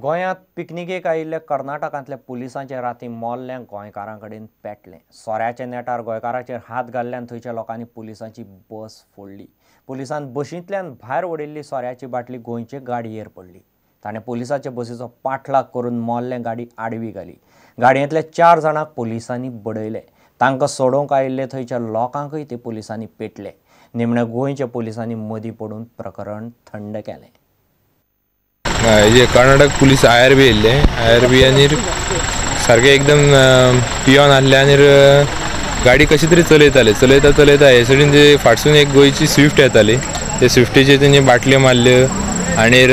गोंयांत पिकनिकेक आयिल्ल्या कर्नाटकांतल्या पुलिसांचे राती मोल्लें गोंयकारां कडेन पेटलें. सोऱ्याच्या नेटार गोंयकाराचेर हात घाल्ल्यान थंयच्या लोकांनी पुलिसांची बस फोडली. पुलिसान बशींतल्यान भायर उडयिल्ली सोऱ्याची बाटली गोंयचे गाडयेर पडली. ताणें पुलिसाचे बसीचो पाठलाग करून मोल्लें गाडी आडवी घाली. गाडयेंतल्या 4 जाणांक पुलिसांनी बडयले. तांकां सोडोवंक आयिल्ले थंयच्या लोकांकय ते पुलिसांनी पेटले. निमणे गोंयच्या पुलिसांनी मदीं पडून प्रकरण थंड केलें. हे Karnataka police I R B येयल्ले. I R B आनी सारके एकदम पियोन आहले आनी गाडी कशी तरी चलयताले. चलयता चलयता हे सायडीन ते फाटसून एक गोंयची स्विफ्ट येताली. ते स्विफ्टीचेर तेंची बाटल्यो मारल्यो आनी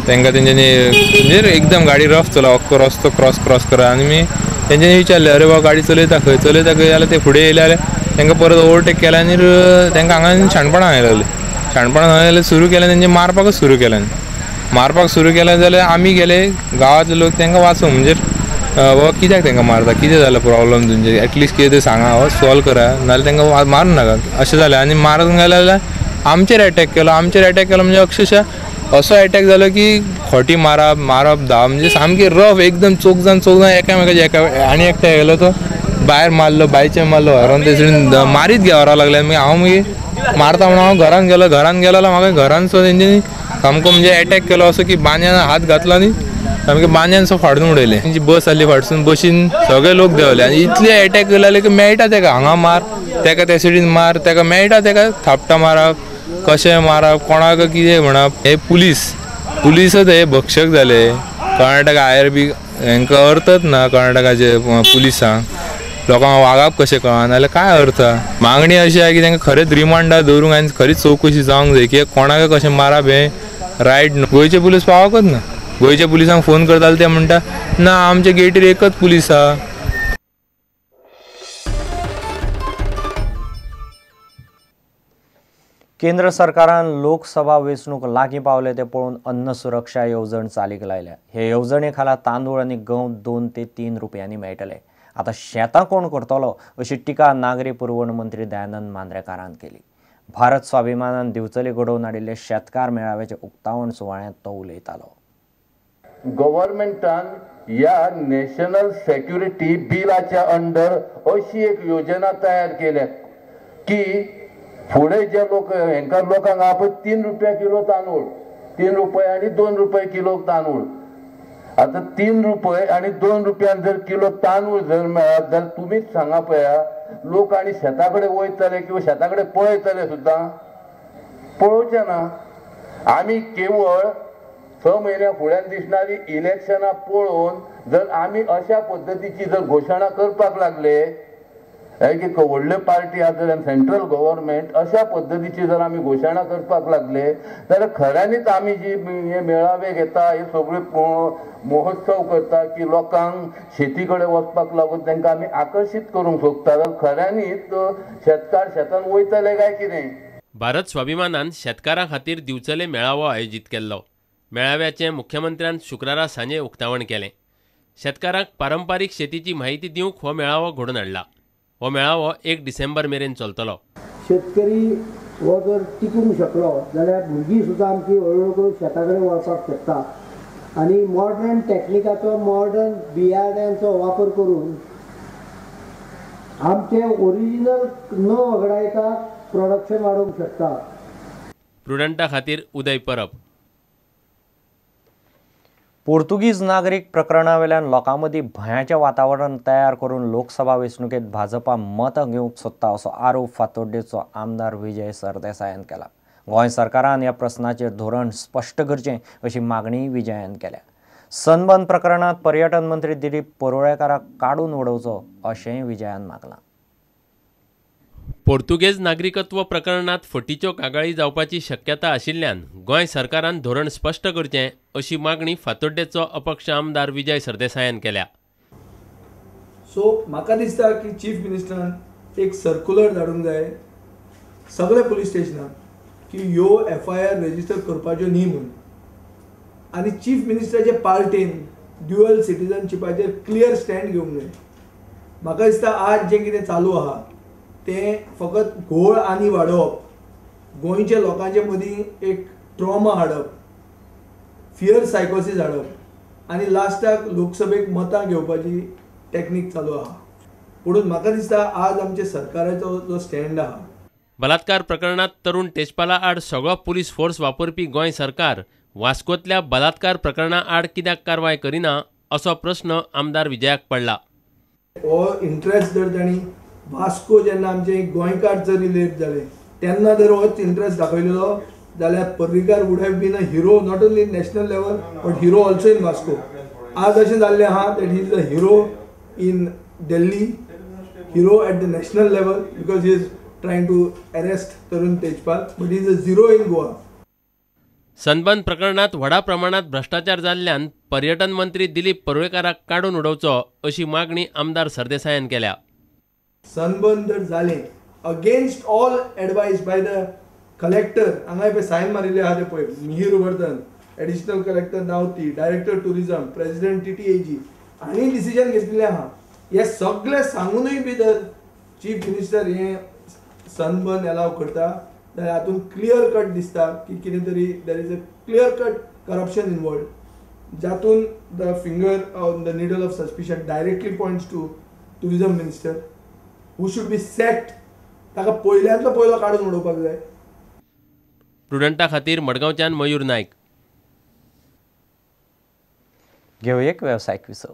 तांकां तेंच्यांनी म्हणजे एकदम गाडी रफ चला, अख्खो रस्तो क्रॉस क्रॉस करा. आनी मी तेंच्यांनी विचारलें, अरे बाबा गाडी चलयता खंय चलयता खंय जाल्यार ते फुडें येयले जाल्यार तांकां परत ओवरटेक केलें आनी तांकां हांगा शाणपणां येयला लागलीं. शाणपणां जाल्यार सुरू केलें, तेंचें मारपाकच सुरू केलें. मारपाक सुरू केलें जाल्यार आमी गेले गांवांतले लोक तांकां वाचोवंक, म्हणजे बाबा कित्याक तांकां मारता, कितें जालें प्रॉब्लम तुमचें, एटलिस्ट कितें तें सांगा, सॉल्व करा, नाजाल्यार तांकां मारूं नाका अशें जालें. आनी मारून गेलें जाल्यार आमचेर एटॅक केलो. आमचेर एटॅक केलो म्हणजे अक्षरशः असो एटॅक जालो की खोटी मारप मारप धांव म्हणजे सामकी रफ एकदम चोग जाण चोग जाण एकामेकाचे एका आनी एकट्या गेलो तो भायर मारलो, बायचे मारलो, व्हरोन तें मारीत गे व्हरोंक लागले. मागीर हांव मागीर मारता म्हणून हांव घरान गेलो. घरान गेलो जाल्यार म्हाका घरान सो तेंच्यांनी सामको म्हणजे एटॅक केलो असो की बांद्यान हात घातलो आनी सामके बांद्यान सो फाडून उडयलें. तेंची बस आहली, फाटसून बशीन सगळे लोक देंवले आनी इतले एटॅक केले की मेळटा तेका हांगा मार, तेका त्या सायडीन मार, तेका मेळटा तेका थापटां मारप, कशें मारप, कोणाक कितें म्हणप. हे पुलीस पुलिसच हे भक्षक जाले. कर्नाटक I R B हांकां अर्थच ना. कर्नाटकाचे पुलिसांक लोकांक वागप कशें कळना जाल्यार काय अर्थ. मागणी अशी आहा की तांकां खरेंच रिमांडार दवरूंक आनी खरीच चवकशी जावंक जाय की कोणाक कशें मारप हें रायट न्हू. गोंयचे पुलीस पावकच ना. गोंयच्या पुलिसांक फोन करताले ते म्हणटा ना आमच्या गेटीर एकच पुलीस आहा. केंद्र सरकारान लोकसभा वेंचणूक लागीं पावले ते पळोवन अन्न सुरक्षा येवजण चालीक लायल्या. हे येवजणे खाला तांदूळ आनी गंव 2 ते 3 रुपयांनी मेळटले. आतां शेतां कोण करतलो अशी टिका नागरी पुरवण मंत्री दयानंद मांद्रेकारान केली. भारत स्वाभिमानान दिवचले घडोवन हाडिल्ले शेतकार मेळाव्याच्या उक्तावण सुवाळ्यांत तो उलयतालो. गव्हर्मेंटान ह्या नॅशनल सेक्युरिटी बिलाच्या अंडर अशी एक योजना तयार केल्या की फुडें जे लोक हेंकां लोकांक आहा पळय 3 रुपया किलो तांदूळ, 3 रुपये आनी 2 रुपये किलो तांदूळ. आतां 3 रुपये आनी 2 रुपयान जर किलो तांदूळ जर मेळत जाल्यार तुमीच सांगा पळया, लोक आनी शेता कडेन वयतले किंवा शेता कडेन पळयतले सुद्दां पळोवचे ना. आमी केवळ 6 म्हयन्या फुड्यान दिसणारी इलेक्शनां पळोवन जर आमी अशा पद्दतीची जर घोशणा करपाक लागले की व्हडल्यो पार्टी आसा जाल्यार सेंट्रल गव्हर्मेंट अशा पद्दतीची जर आमी घोशणा करपाक लागले जाल्यार खऱ्यांनीच आमी जी हे मेळावे घेता, हे सगळे महोत्सव करता की लोकांक शेती कडेन वचपाक लागून तांकां आमी आकर्शीत करूंक सोदता, जाल्यार खऱ्यांनीच शेतकार शेतान वयतले काय कितें. भारत स्वाभिमानान शेतकारां खातीर दिवचले मेळावो आयोजीत केल्लो. मेळाव्याचें मुख्यमंत्र्यान शुक्रारा सांजे उक्तावण केलें. शेतकारांक पारंपारीक शेतीची म्हायती दिवंक हो मेळावो घडोवन हाडला. हो मेळावो 1 डिसेंबर मेरेन चलतलो. शेतकरी हो जर टिकूंक शकलो जाल्यार भुरगीं सुद्दां आमची हळूहळू करून शेता कडेन वळपाक शकता आनी मॉडर्न टॅक्निकाचो, मॉडर्न बियाण्यांचो वापर करून आमचें ओरिजिनल न वगडायता प्रोडक्शन वाडोवंक शकता. प्रुडंटा खातीर उदय परब. पोर्तुगीज नागरीक प्रकरणावेल्यान लोकां मदीं भंयाचें वातावरण तयार करून लोकसभा वेंचणुकेंत भाजपा मतां घेवंक सोदता असो आरोप फातोड्डेचो आमदार विजय सरदेसायान केला. गोंय सरकारान ह्या प्रस्नाचेर धोरण स्पश्ट करचें अशी मागणी विजयान केल्या. सनबर्न प्रकरणांत पर्यटन मंत्री दिलीप परुळेकाराक काडून उडोवचो अशेंय विजयान मागलां. पोर्तुगेज नागरिकत्व प्रकरणांत फटीच्यो कागाळी जावपाची शक्यता आशिल्ल्यान गोंय सरकारान धोरण स्पश्ट करचें अशी मागणी फातोड्डेचो अपक्ष आमदार विजय सरदेसायान केल्या. सो म्हाका दिसता की चीफ मिनिस्टरान एक सर्कुलर धाडूंक जाय सगळे पुलीस स्टेशनाक की ह्यो एफआयआर रजिस्टर करपाच्यो न्ही म्हणून, आनी चीफ मिनिस्टराचे पार्टीन ड्युअल सिटीजनशिपाचेर क्लियर स्टँड घेवंक जाय. म्हाका दिसता आज जें कितें चालू आहा तें फकत घोळ आनी वाडोवप, गोंयच्या लोकांचे मदीं एक ट्रॉमा हाडप, फियर सायकोसीस हाडप. आनी लास्टाक लोकसभेक मतां घेवपाची टॅक्नीक चालू आहा. म्हणून म्हाका दिसता आज आमच्या सरकाराचो जो स्टँड आहा. बलात्कार प्रकरणात तरुण तेजपाला आड सगळो पुलीस फोर्स वापरपी गोंय सरकार वास्कोतल्या बलात्कार प्रकरणा आड कित्याक कारवाय करिना असो प्रश्न आमदार विजयाक पडला. हो इंट्रस्ट जर तांणी वास्को जेन्ना आमचे गोंयकार जर रिलेट जाले तेन्ना जर होच इंट्रस्ट दाखयलेलो जाल्यार Parrikar would have been a hero not only in national level but hero also in Vasco. आज अशें जाल्लें आहा that he is a hero in Delhi, hero at the national level because he is trying to arrest Tarun Tejpal, but he is a zero in Goa. Sunburn प्रकरणात व्हडा प्रमाणात भ्रष्टाचार जाल्ल्यान पर्यटन मंत्री दिलीप परुळेकाराक काडून उडोवचो अशी मागणी आमदार सरदेसायान केल्या. सनबर्न जर जालें against all advice by the collector, हांगा पळय सायन मारिल्ले आहा ते पळय, Mihir Vardhan, additional collector Navti, director tourism, president TTAG हांणी डिसिजन घेतिल्लें आहा. हे सगळे सांगूनय बी जर चीफ मिनिस्टर हे सनबर्न एलाव करता जाल्यार हातूंत क्लियर कट दिसता की कितें तरी there is a clear cut corruption involved, जातून the finger on the needle of suspicion directly points to tourism minister who should be sacked. ताका पयल्यांतलो पयलो काडून उडोवपाक जाय. प्रुडंटा खातीर मडगांवच्यान मयूर नायक. घेवया एक वेवसायीक विसव.